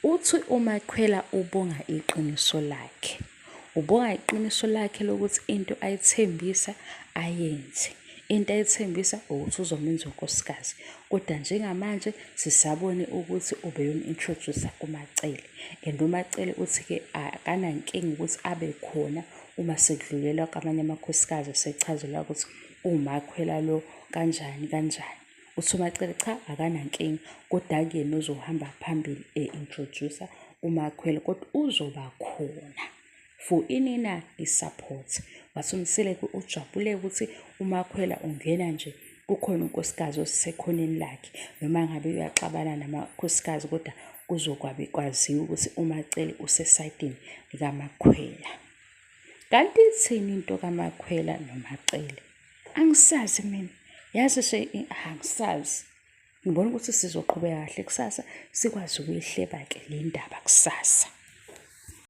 Uthi uMakhwela ubonga iqiniso lakhe. Ubonga iqiniso lakhe lokuthi into ayithembisa ayenze. Into ayithembisa ukuthi uzomenza unkosikazi. Kodwa njengamanje sisabone ukuthi ubeyom-introduce-a kuMaCele. And uMaCele uthi-ke akanankinga ukuthi abe khona uma sekudlulelwa kwamanye amakhosikazi esechazelwa ukuthi uwuMakhwela lo kanjani kanjani. Uthi uMaCele cha akanankinga kodwa akuyena ozohamba phambili e-introduce-a uMakhwela kodwa uzoba khona for ini na i-support. Wathi uMseleku ujabule ukuthi uMakhwela ungena nje kukhona unkosikazi osekhoneni lakhe noma ngabe uyaxabana namakhosikazi kodwa kuzokwabe kwaziwa ukuthi uMaCele usesayidini likaMakhwela. Kanti ithini into kaMakhwela noMaCele? Angisazi mina. Yazi she angisazi. Ngibona ukuthi sizoqhubeka kahle kusasa sikwazi ukuyihleba-ke le ndaba kusasa.